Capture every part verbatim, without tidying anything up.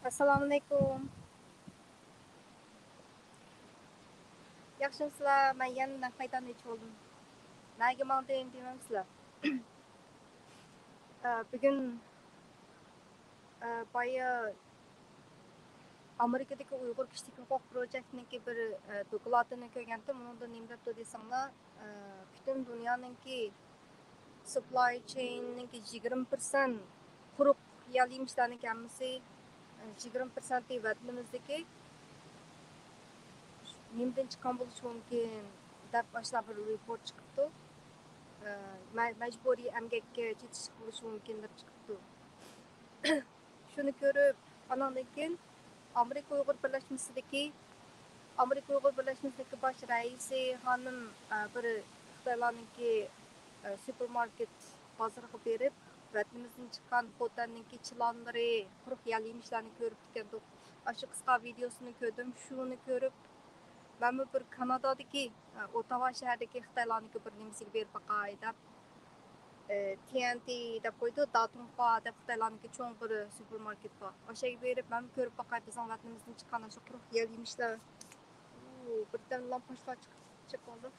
ئەسسالامۇئەلەيكۇم. ياخشىمۇسىلەر؟ مەن يەنە نەق مەيداندا ئېچىۋالدىم. نەگە ماڭدىم دېمەمسىلەر؟ ئە، بۈگۈن، ئە، بايا ئامېرىكىدىكى ئۇيغۇر كىشىلىك ھوقۇق پروجېكتىنىڭكى بىر، ئە، دوكلاتىنى كۆرگەنتىم. ئۇنىڭدا نېمە دەپتۇ دېسەڭلار، ئە، پۈتۈن دۇنيانىڭكى سۇپلاي چېيننىڭكى يىگىرمە پىرسەنت قۇرۇق يەل يېمىشلەرنىڭكى ھەممىسى، ئە، يىگىرمە پىرسەنتى ۋەتىنىمىزدىكى نېمىدىن چىققان بولۇشى مۇمكىن دەپ ئاشۇنداق بىر رېپورت چىقىپتۇ. ئە، مە-، مەجبۇرىي ئەمگەككە چېتىشلىق بولۇشى مۇمكىن دەپ چىقىپتۇ. شۇنى كۆرۈپ، ئاناندىن كېيىن ئامېرىكا ئۇيغۇر بىرلەشمىسىدىكى، ئامېرىكا ئۇيغۇر بىرلەشمىسىدىكى باش رەئىسى خانىم، ئە، بىر خىتايلارنىڭكى، ئە، سۇپېرماركېت بازىرىغا بېرىپ، ۋەتىنىمىزدىن چىققان خوتەننىڭكى چىلانلىرى، قۇرۇق يەل يېمىشلەرنى كۆرۈپتىكەندۇق. ئاشۇ قىسقا ۋىدېيوسىنى كۆردۈم. شۇنى كۆرۈپ، مەنمۇ بىر كانادادىكى، ئوتاۋا شەھىرىدىكى خىتايلارنىڭكى بىر نېمىسىگە بېرىپ باقاي دەپ، تى ئېن تى دەپ قويىدۇ، داتۇڭخۇا دەپ خىتايلارنىڭكى چوڭ بىر سۇپېرماركېت بار. ئاشۇ يەرگە بېرىپ، مەنمۇ كۆرۈپ باقاي، بىزنىڭ ۋەتىنىمىزدىن چىققان ئاشۇ قۇرۇق يەل يېمىشلەر. ئۇ، بىردەم لامپاچلار چىقىپ، چىقىپ قالدى.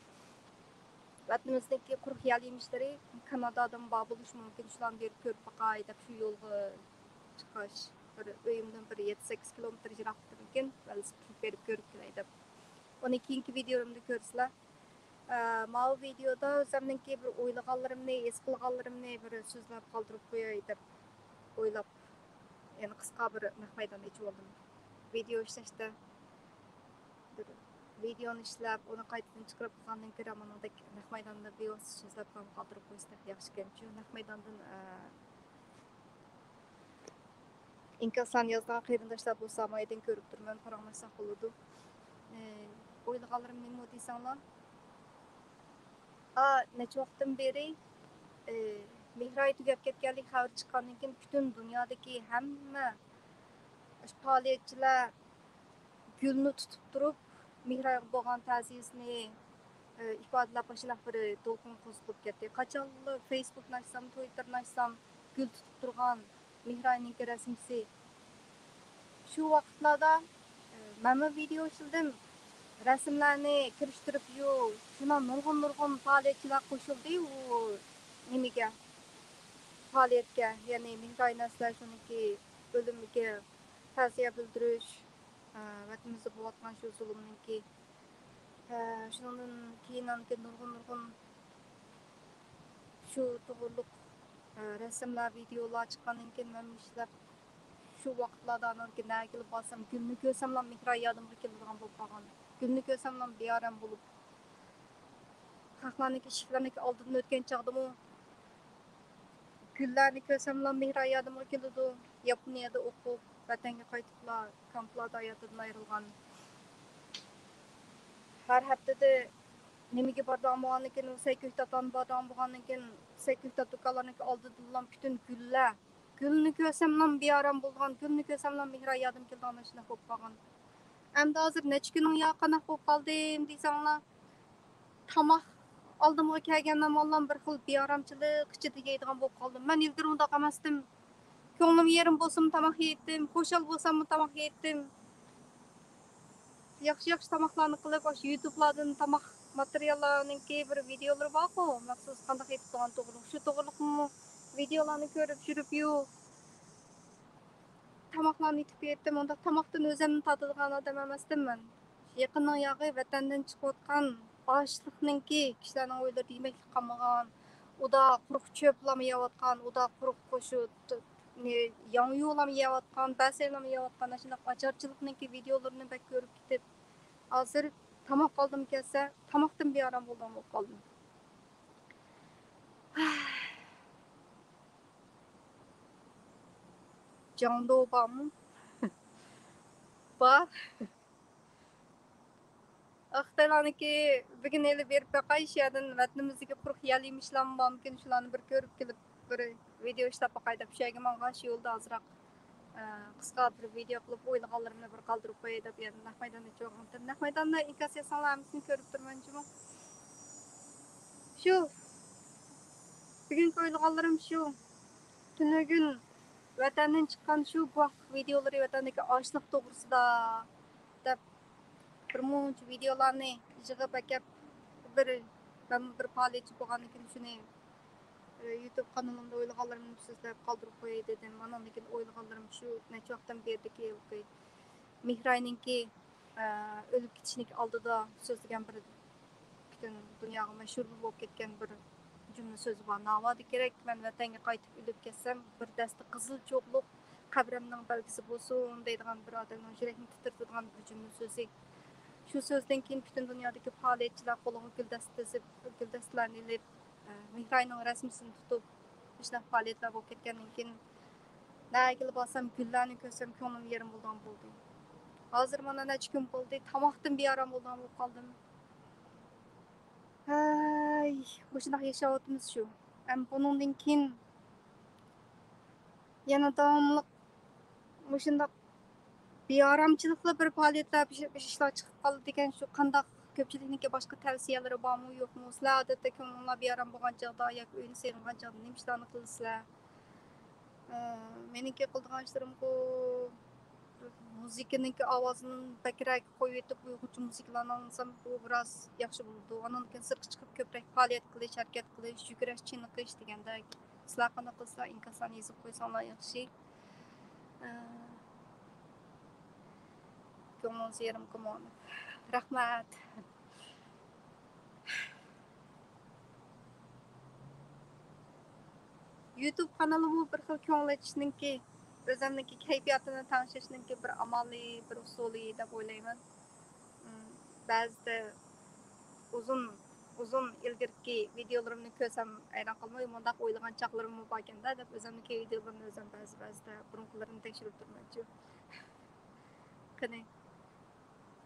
ۋەتىنىمىزدىكى قۇرۇق يەل يېمىشلىرى كانادادىمۇ بار بولۇشى مۇمكىن، شۇلارنى بېرىپ كۆرۈپ باقاي دەپ شۇ يولغا چىققاچ، بىر ئۆيۈمدىن بىر يەتتە سەككىز كىلومېتىر يىراقلىقتىمىكىن، ۋېلىسىپىتنى بېرىپ كۆرۈپ كېلەي دەپ. ئۇنى كېيىنكى ۋىدېيولىرىمدا كۆرىسىلەر. ئە، ماۋۇ ۋىدېيودا ئۆزۈمنىڭكى بىر ئويلىغانلىرىمنى، ھېس قىلغانلىرىمنى بىر سۆزلەپ قالدۇرۇپ قوياي دەپ ئويلاپ، يەنە قىسقا بىر نەق مەيدان ئېچىۋالدىم. ۋىدېيو ئىشلەشتە بىر ۋىدېيونى ئىشلەپ، ئۇنى قايتىدىن چىقىرىپ قىلغاندىن كۆرە، مۇنىڭدەك نەق مەيداندا بىۋاسىتە سۆزلەپ قالدۇرۇپ قويسا ياخشىكەن. شۇ نەق مەيداندىن، ئە، ئىنكاسلارنى يازىدىغان قېرىنداشلار بولسا، مايدىن كۆرۈپ تۇرىمەن، پاراڭلاشساق بولىدۇ. ئە، ئويلىغانلىرىم نېمە دېسەڭلار؟ ئا، نەچچە ۋاقىتتىن بېرى، ئە، مېھراي تۈگەپ كەتكەنلىكى خەۋىرى چىققاندىن كېيىن، پۈتۈن دۇنيادىكى ھەممە پائالىيەتچىلەر گۈلنى تۇتۇپ تۇرۇپ، مېھرايغا بولغان تەزىيىسىنى، ئە، ئىپادىلەپ، ئاشۇنداق بىر دولقۇن قوزغىلىپ كەتتى. قاچانلا فېيسبۇكنى ئاچسام، تويتتېرنى ئاچسام، گۈل تۇتۇپ تۇرغان مېھراينىڭكى رەسىمىسى. شۇ ۋاقىتلاردا، ئە، مەنمۇ ۋىدېئو ئىشلىدىم. رەسىملەرنى كىرىشتۈرۈپ، يۇ، شۇنداق نۇرغۇن، نۇرغۇن پائالىيەتچىلەر قوشۇلدى ئۇ نېمىگە، پائالىيەتكە. يەنى مېھراي نەسلەر شۇنىڭكى ئۆلۈمىگە تەزىيە بىلدۈرۈش، ئە، ۋەتىنىمىزدە بولۇۋاتقان شۇ زۇلۇمنىڭكى، ئە، شۇنىڭدىن كېيىن ئاندىن كېيىن نۇرغۇن، نۇرغۇن شۇ توغرۇلۇق، ئە، رەسىملەر، ۋىدېئولار چىققاندىن كېيىن مەن ئىشلەپ، شۇ ۋاقىتلاردا ئانىڭكى نەگىلا بارسام، گۈلنى كۆرسەملا مېھراي يادىمغا كېلىدىغان بولۇپ قالغان. گۈلنى كۆرسەملا بىئارام بولۇپ، خەقلەرنىڭكى ئىشىكلىرىنىڭكى ئالدىدىن ئۆتكەن چاغدىمۇ، گۈللەرنى كۆرسەملا مېھراي يادىمغا كېلىدۇ. ياپونىيەدە ئوقۇپ، ۋەتەنگە قايتىپلا، كامپلاردا ھاياتىدىن ئايرىلغان. ھەر ھەپتىدە نېمىگە بارىدىغان بولغاندىن كېيىن، سەي كۆكتاتلارغا بارىدىغان بولغاندىن كېيىن، سەي كۆكتات دۇكانلىرىنىڭكى ئالدىدىلا پۈتۈن گۈللەر. گۈلنى كۆرسەملا بىئارام بولىدىغان، گۈلنى كۆرسەملا مېھراي يادىمغا كېلىدىغان ئاشۇنداق بولۇپ قالغان. ئەمدى ھازىر نەچچە كۈننىڭ ياقى قانداق بولۇپ قالدىم دېسەڭلار، تاماق ئالدىمغا كەلگەندە ماللام بىر خىل بىئارامچىلىق ئىچىدە يەيدىغان بولۇپ قالدىم. مەن ئىلگىرى ئۇنداق ئەمەستىم. كۆڭلۈم يېرىم بولسىمۇ تاماق يەيتتىم، خۇشال بولساممۇ تاماق يەيتتىم. ياخشى، ياخشى تاماقلارنى قىلىپ، ئاشۇ يۇتۇبلاردىن تاماق ماتېرىياللارنىڭكى بىر ۋىدېئولىرى بارغۇ، مەخسۇس قانداق يېتىدىغان توغرۇلۇق. شۇ توغرۇلۇقمۇ ۋىدېئولارنى كۆرۈپ يۈرۈپ، يۇ، تاماقلارنى يېتىپ يەيتتىم. ئۇنداق تاماقتىن ئۆزۈمنى تاتىدىغان ئادەم ئەمەستىم مەن. يېقىننىڭ ياغى ۋەتەندىن چىقىۋاتقان ئاچلىقنىڭكى كىشىلەرنىڭ ئۆيلىرىدە يېمەكلىك قالمىغان، ئۇدا قۇرۇق چۆپلەرمۇ يەۋاتقان، ئۇدا قۇرۇق قوشۇت، ياڭيۇلارمۇ يەۋاتقان، بەسەيلەرمۇ يەۋاتقان، ئاشۇنداق ئاچارچىلىقنىڭكى ۋىدېئولىرىنى بەك كۆرۈپ كېتىپ، ھازىر تاماق ئالدىم كەلسە، تاماقتىن بىئارام بولىدىغان بولۇپ قالدىم. جاڭدو بارمۇ؟ بار. خىتايلارنىڭكى بۈگۈن ھېلى بېرىپ باقاي، شۇ يەردىن ۋەتىنىمىزدىكى قۇرۇق يەل يېمىشلارمۇ بارمىكىن، شۇلارنى بىر كۆرۈپ كېلىپ، بىر ۋىدېئو ئىشلەپ باقاي دەپ شۇ يەرگە ماڭغان، شۇ يولدا ئازراق، ئە، قىسقا بىر ۋىدېئو قىلىپ ئويلىغانلىرىمنى بىر قالدۇرۇپ قوياي دەپ يەنە نەق مەيداندا چوغۇندىم. نەق مەيداندا ئىنكاس يازساڭلار ھەممىسىنى كۆرۈپ تۇرىمەن جۇمۇ. شۇ بۈگۈنكى ئويلىغانلىرىم شۇ. تۈنۈگۈن ۋەتەندىن چىققان شۇ گۇۋاھلىق ۋىدىيولىرى ۋەتەندىكى ئاچلىق توغرىسىدا دەپ بىر مۇنچە ۋىدىيولارنى يىغىپ ئەكەپ، بىر، مەن بىر پائالىيەتچى بولغاندىن كېيىن شۇنى، ئە، يۇتۇب قانىلىمدا ئويلىغانلىرىمنى سۆزلەپ قالدۇرۇپ قوياي دېدىم. ئانىڭدىن كېيىن ئويلىغانلىرىم شۇ نەچچە ۋاقىتتىن بېرىدىكى مېھراينىڭكى، ئە، ئۆلۈپ كېتىشنىڭ ئالدىدا سۆزلىگەن بىر پۈتۈن دۇنياغا مەشھۇر بولۇپ كەتكەن بىر جۈملە سۆزى بار. ناۋادا كېرەك، مەن ۋەتەنگە قايتىپ ئۆلۈپ كەتسەم، بىر دەستە قىزىل چوغلۇق قەبرەمنىڭ بەلگىسى بولسۇن دەيدىغان بىر ئادەمنىڭ يۈرەكنى تىترىتىدىغان بىر جۈملە سۆزى. شۇ سۆزدىن كېيىن پۈتۈن دۇنيادىكى پائالىيەتچىلەر قولىغا گۈلدەستە تىزىپ، گۈلدەستىلەرنى ئېلىپ، ئە، مېھراينىڭ رەسىمىسىنى تۇتۇپ، مۇشۇنداق پائالىيەتلەر بولۇپ كەتكەندىن كېيىن، نەگىلا بارسام گۈللەرنى كۆرسەم كۆڭلۈم يېرىم بولىدىغان بولدى. ھازىر مانا نەچچە كۈن بولدى، تاماقتىن بىئارام بولىدىغان بولۇپ قالدىم. ھەي، مۇشۇنداق ياشاۋاتىمىز شۇ. ھەم بۇنىڭدىن كېيىن يەنە داۋاملىق مۇشۇنداق بىئارامچىلىقلا بىر پائالىيەتلەر، بىر، بىر ئىشلار چىقىپ قالىدىكەن. شۇ قانداق، كۆپچىلىكنىڭكى باشقا تەۋسىيەلىرى بارمۇ، يوقمۇ؟ سىلەر ئادەتتە كۆڭلۈڭلار بىئارام بولغان چاغدا ياكى ئۆينى سېغىنغان چاغدا نېمە ئىشلارنى قىلىسىلەر؟ ئە، مېنىڭكى قىلىدىغان ئىشلىرىمغۇ مۇزىكىنىڭكى ئاۋازىنى بەكرەك قويۇۋېتىپ، ئۇيغۇرچە مۇزىكىلارنى ئاڭلىسام، بۇ بىراز ياخشى بولىدۇ. ئاندىن كېيىن سىرتقا چىقىپ كۆپرەك پائالىيەت قىلىش، ھەرىكەت قىلىش، يۈگۈرۈش، چېنىقىش دېگەندەك. سىلەر قانداق قىلىسىلەر؟ ئىنكاسلارنى يېزىپ قويساڭلار ياخشى. ئە، كۆڭلىڭىز يېرىم قىلماڭلار. رەھمەت. يۇتۇب قانىلىمۇ بىر خىل كۆڭۈل ئېچىشنىڭكى، ئۆزۈمنىڭكى كەيپىياتىنى تەڭشەشنىڭكى بىر ئامالى، بىر ئۇسۇلى دەپ ئويلايمەن. ئىم، بەزىدە ئۇزۇن، ئۇزۇن ئىلگىرىكى ۋىدىيولىرىمنى كۆرسەم ھەيران قالماي، مۇنداق ئويلىغان چاغلىرىممۇ باركەن-دە دەپ، ئۆزۈمنىڭكى ۋىدىيولىرىمنى ئۆزۈم بەزى، بەزىدە بۇرۇنقىلىرىنى تەكشۈرۈپ تۇرىمەنچۇ. قېنى.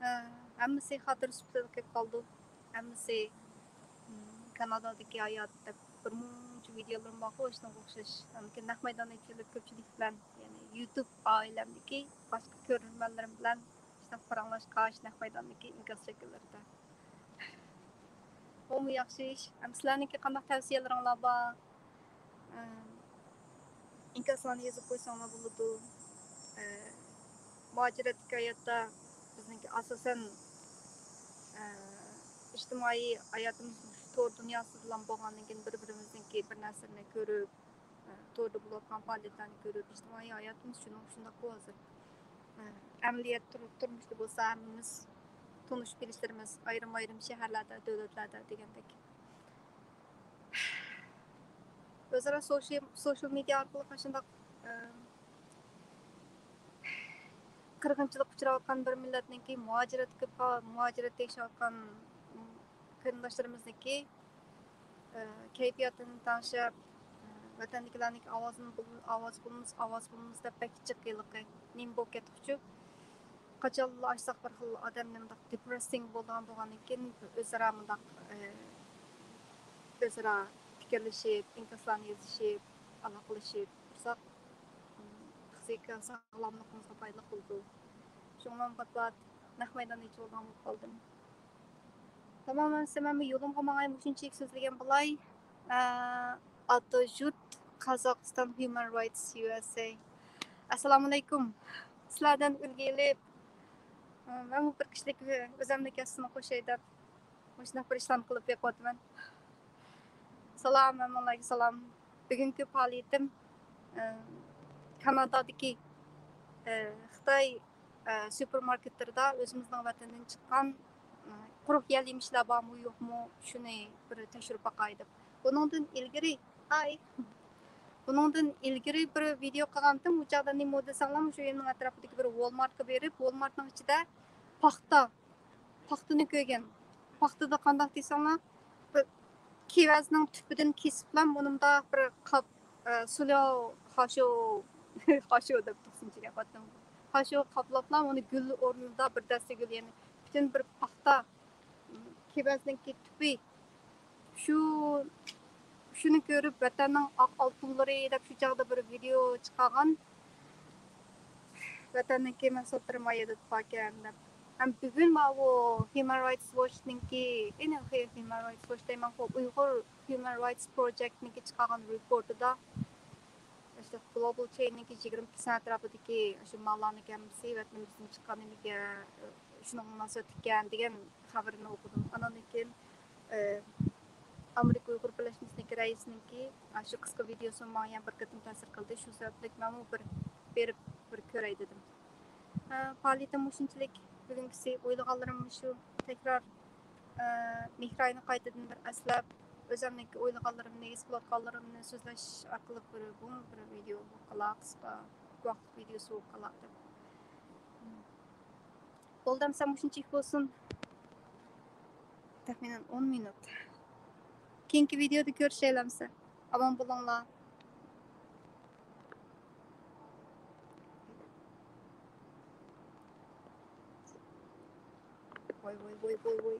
ھە، ھەممىسى خاتىرە سۈپىتىدە قېلىپ قالىدۇ. ھەممىسى، م، كانادادىكى ھايات دەپ بىر مۇنچە ۋىدىيولىرىم بارغۇ، شۇنىڭغا ئوخشاش. لېكىن نەق مەيدانغا كېلىپ كۆپچىلىك بىلەن، يەنى يۇتۇب ئائىلەمدىكى باشقا كۆرۈرمەنلىرىم بىلەن شۇنداق پاراڭلاشقاچ نەق مەيداندىكى ئىنكاس شەكىللىرىدە. بۇمۇ ياخشى ئىش. ئەمدى سىلەرنىڭكى قانداق تەۋسىيەلىرىڭلار بار؟ ئىنكاسلارنى يېزىپ قويساڭلار بولىدۇ. مۇھاجىرەتتىكى ھاياتتا بىزنىڭكى ئاساسەن ئىجتىمائىي ھاياتىمىز تور دۇنياسىدىلا بولغاندىن كېيىن، بىر بىرىمىزنىڭكى بىر نەرسىلەرنى كۆرۈپ، توردا بولۇۋاتقان پائالىيەتلەرنى كۆرۈپ، ئىجتىمائىي ھاياتىمىز شۇنىڭ شۇنداق ھازىر. ئەمەلىيەت تۇر-، تۇرمۇشتا بولسا ھەممىمىز تونۇشۇپ بىلىشلىرىمىز ئايرىم-ئايرىم شەھەرلەردە، دۆلەتلەردە دېگەندەك. ئۆزئارا سوشىيال، سوشىيال مېدىيا ئارقىلىق ئاشۇنداق، ئە، قىرغىنچىلىققا ئۇچراۋاتقان بىر مىللەتنىڭكى مۇھاجىرەتكە پا-، مۇھاجىرەتتە ياشاۋاتقان، ئىم، قېرىنداشلىرىمىزنىڭكى، ئە، كەيپىياتىنى تەڭشەپ، ئە، ۋەتەندىكىلەرنىڭكى ئاۋازىنى بول-، ئاۋاز بولىمىز، ئاۋاز بولىمىز دەپ بەك جىق ھېلىقى نېمە بولۇپ كەتتۇقچۇ. قاچانلا ئاچساق بىر خىل ئادەمنى مۇنداق دېپرېسسىڭ بولىدىغان بولغاندىن كېيىن، ئۆزئارا مۇنداق، ئى، ئۆزئارا پىكىرلىشىپ، ئىنكاسلارنى يېزىشىپ، ئالاقىلىشىپ تۇرساق، پىسخىكا ساغلاملىقىمىزغا پايدىلىق بولىدۇ. شۇڭا مەن پات-پات نەق مەيداندا ئېچىۋالغان بولۇپ قالدىم. تامام ئەمىسە، مەن بۇ يولۇمغا ماڭاي، مۇشۇنچىلىك سۆزلىگەن بولاي. ئە، ئاتوژۇت، قازاقىستان، ھيۇمەن رايتس يۇ ئېس ئەي. ئەسسالامۇئەلەيكۇم. سىلەردىن ئۈلگە ئېلىپ، ئە، مەنمۇ بىر كىشىلىك ئۆزۈمنىڭ ھەسسىسىنى قوشاي دەپ، مۇشۇنداق بىر ئىشلارنى قىلىپ بېقىۋاتىمەن. سالام، ھەممىڭلارغا سالام. بۈگۈنكى پائالىيىتىم، ئە، كانادادىكى، ئە، خىتاي ئە، سۇپېرماركېتلىرىدا ئۆزىمىزنىڭ ۋەتىنىدىن چىققان، ئە، قۇرۇق يەل يېمىشلەر بارمۇ، يوقمۇ، شۇنى بىر تەكشۈرۈپ باقاي دەپ. بۇنىڭدىن ئىلگىرى، ئاي، بۇنىڭدىن ئىلگىرى بىر ۋىدېئو قىلغانتىم. ئۇ چاغدا نېمە بولدى دېسەڭلار، مۇشۇ يەرنىڭ ئەتراپىدىكى بىر ۋولمارتقا بېرىپ، ۋولمارتنىڭ ئىچىدە پاختا، پاختىنى كۆرگەن. پاختىدا قانداق دېسەڭلار، بىر كېۋەزنىڭ تۈپىدىن كېسىپلا مۇنۇمدا بىر قاپ، ئە، سۇلياۋ خاشو، خاشو دەپ تۇرسۇن جىگەر خوتۇن. خاشو قاپلاپلا ئۇنى گۈل ئورنىدا بىر دەستە گۈل، يەنى پۈتۈن بىر پاختا، كېۋەزنىڭكى تۈپى. شۇ، شۇنى كۆرۈپ ۋەتەننىڭ ئاق ئالتۇنلىرى دەپ شۇ چاغدا بىر ۋىدېئو چىقارغان. ۋەتەننىڭكى مەھسۇلاتلىرى ما يەردە باركەن دەپ. ھەم بۈگۈن ماۋۇ ھيۇمەن رايتس ۋوچنىڭكى، ئېنى ھيۇمەن رايتس ۋوچ دەيمەنغۇ، ئۇيغۇر ھيۇمەن رايتس پروجېكتنىڭكى چىقارغان رېپورتىدا، ئىشتە، گلوبال چېيننىڭكى يىگىرمە پىرسەنت ئەتراپىدىكى شۇ ماللارنىڭ ھەممىسى ۋەتىنىمىزدىن چىققان نېمىگە، شۇنىڭغا مۇناسىۋەتلىككەن دېگەن خەۋىرىنى ئوقۇدۇم. ئانان كېيىن، ئامېرىكا ئۇيغۇر بىرلەشمىسىنىڭكى رەئىسىنىڭكى شۇ قىسقا ۋىدېئوسى ماڭا يەنە بىر قېتىم تەسىر قىلدى. شۇ سەۋەبلىك مەنمۇ بىر بېرىپ بىر كۆرەي دېدىم. پائالىيىتىم مۇشۇنچىلىك، بۈگۈنكىسى. ئويلىغانلىرىم مۇشۇ. تەكرار، مېھراينى قايتىدىن بىر ئەسلەپ، ئۆزۈمنىڭكى ئويلىغانلىرىمنى، ھېس قىلىۋاتقانلىرىمنى سۆزلەش ئارقىلىق بىر، بۇمۇ بىر ۋىدېئو بولۇپ قالا، قىسقا ۋاقىت ۋىدېئوسى بولۇپ قالا دەپ. بولدى ئەمسە، مۇشۇنچىلىك بولسۇن. تەخمىنەن ئون مىنۇت. كېيىنكى ۋىدېئودا كۆرۈشەيلى ئەمسە. ئامان بولۇڭلار. ۋاي، ۋاي، ۋاي، ۋاي، ۋاي.